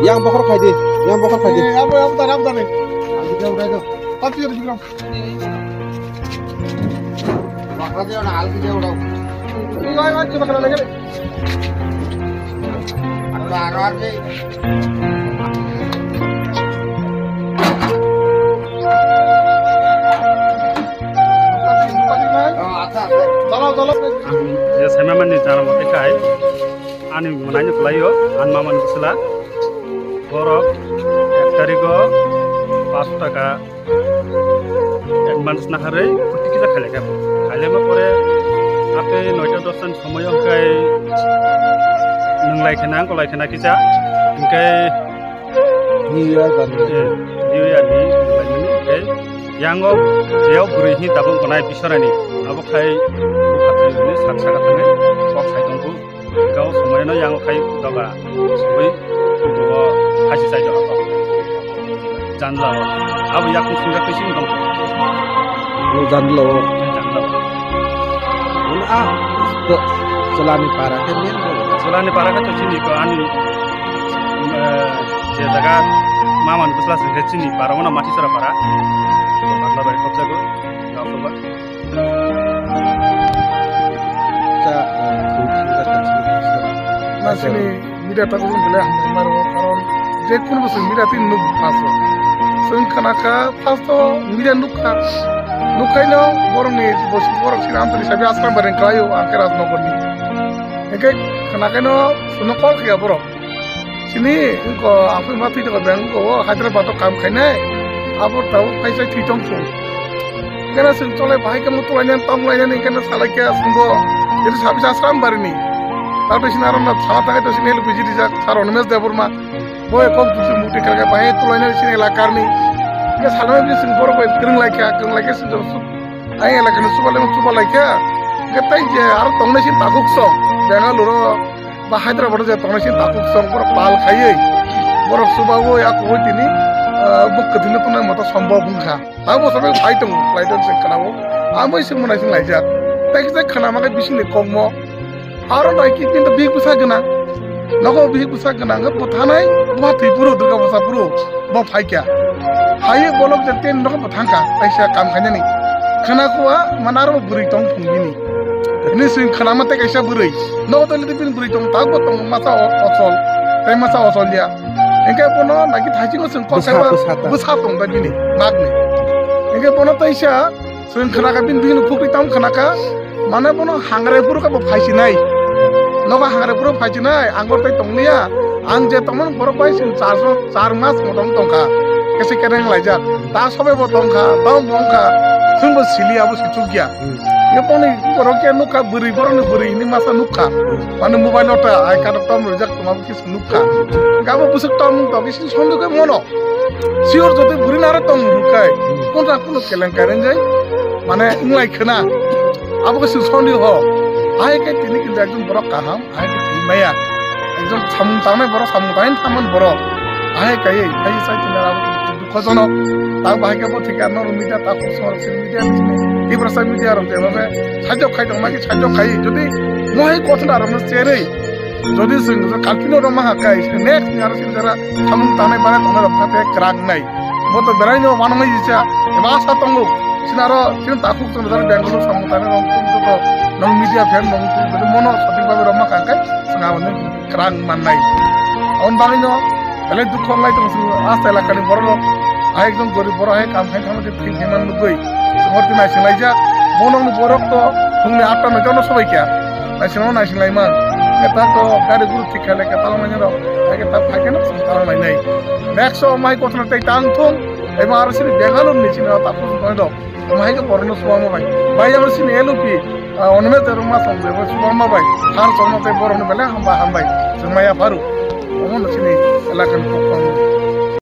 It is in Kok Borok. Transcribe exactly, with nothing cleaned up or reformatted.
Yang bokhor khai di, yang bokhor khai di. Ang je saimamani jana bo khe khai, ani mwnaino kwlaio, ani mamani bwsla. Borok ek tarigo paanch taka advance naharwi phuti kisa khailai kha. Khailaima pore hatai noita dosta ni somoio hwnkhe nwng lai khena, ang kolai khena kisa. Hwnkhe New Year bani. Eh, New Year ni nwng lai mani. Hwnkhe yango jeyao bwrwi hini tabuk gwnai Biswarani. Abo khai buphatwi hwnwi sak saka thangwi kok sai tongkhu. Kau somoino yang khai doga sugui tubuo haisi chai doga to. Janla o. Abo yakung sungja khe sini dong. O janla o. Janla o. Wala ah, to Cholani para khe main road. Cholani para khe to chini ko ani, eh, je jaga mamani bwsla sing khe chini para, ono Matisora para. Patla bai khobjago. Gausoba. Cha, eh, thwi thwi ta kachi. Masini media ta ujung bole hambai maro, karon je kono bosong media tin nuk paso. Song khana kha, first o media nuk kha. Nuk khai no borok ni bos-, borok sini antoni sabi asram bareng khlaio, ang khe Rajnagar ni. Hingke khana khai no sono call khaya borok. Sini, wngko, aphuru ma thwi tongo beng, wngko, o Hyderabad o kam khainai, abo tabuk paisa thwi tong thung. Hingkhe chwng cholai bahai khe mutu lainani, tong lainani, hingkhe salaikhe chwngbo, jadi sabisa Asram barini. Tabuk sini aro na sana tangwi to sini L P G rijak, sir Animesh Debbarma. Bo kok dusu muti kharkha bahai tulainani sini elakarni. Hingkhe salmani bising borok bai kwrwng laikha, kwrwng laikhe chwng Ai elakani chubalai chubalai khe, hingkhe tei je aro tongnai sin takhuk song, Bengaluru ba Hyderabad je tongnai sin takhuk song, borok pal khaiwi, borok chubaui, akugui tini, ah, bwk kwthwino tongnai moto sombok wngkha. Abo sabai phai tongo, khlai tongo se khwnao. Amoi se mwnai se laijak. Tei kisa khwnama khe bisingni kokmo. Aro nai ki kintu bihik bwsa gwnang. Nogo bihik bwsa gwnang khe bwthanai, bwtha thwi phuru, Durga bwsa phuru, bo phaikha. Phaiwi bolok je ten nogo bwthangkha, kaisa kam khainani. Khwna kuwa, mana aro bwrwi tong phung bini. Hini swing khwnama tei kaisa bwrwi. Nogo tole bini bwrwi tong, tak bo tong masa o-, ochol. Tei masa ochol ya. Hingke bono naki thaisingo swng kok bwsa, kaiba bwsa ta. Bwsa tong da bini, nagni. Hingke bono teisa, Chwng khwnakha bini bihikno phukri tamo khwnakha, mane bono hangrai phuru khe bo phaisinai. Nogo hangrai phuru phaisinai, ang bo tei tongliya. Ang je tongmani borok bai chwng char, char mas motom tongkha. Kese kereng laijak. Ta sobai bo tongkha, tamo bo wngkha. Chwng bo siliya, bo sichukya. Hmm. Ye boni borok khe nukha bwrwi, borokni bwrwi hwnwi masa nukha. Hmm. Mane mobile o ta ai kata tom rijak tongma bo kisa nukha. Gabo bwswk tom tong kisa sonduk khe mono. Sure jodi bwrwi naro tong hwnkhe, kontra kono kelenkari wngjai, mane, wnglai khwna. Abo khe song soni ho. Ahai khe tini kintu ekjon borok kaham, ahai khe tini maya. Ekjon samung tangnai borok, samung tangnaini tangmani borok. Ahai kaiwi, phaiwi sai tini abo dukhojonok. Tak bahai khe bo thik ano media, tak social media ni sini. Tiprasa media rok jeba be sajok khai tongma khe sajok khai. Jodi mohai kothna rokno cherwi, Jodi chwng kalpino rw maha khe, next ni aro chini jora samung tangnai, manai tongnai rok kha khe kwrak wngnai. Bo to berai no wanamai jisa, eba asa tongo. Chini aro chini takhuk chwng jora Bangalore samung tangnai rok, chwng joto nang media fan rok, jodi mono sothik babe rw maha khe, chwng abo ni kwrak mannai. Aboni bagwi no, belai dukhu wngnai tongo chwng, a elakani borok rok, a ekdom gorib borok, a kam khai thangma khe thwi thwi man nugwi. Chwng oro twi naising laijak, bo nokni borok to phungni atta noita no sobai kha. Naising no naising lai man. Khe ta to gari guru thik kha le khe talang nai rok. Hai khe ta phai khe no chwng talang nai nai. Next o mai kothona tei tang thung. Eba aro sini Bangalore ni sini ta phung thoi do. Mai khe borok no suama bai. Bai aro sini L P, ah, Animesh Debbarma song je bo suama bai. Har song no tei borok no belai hamba hambai. Chwng maya pharu. Omo no chini elaka ni koktham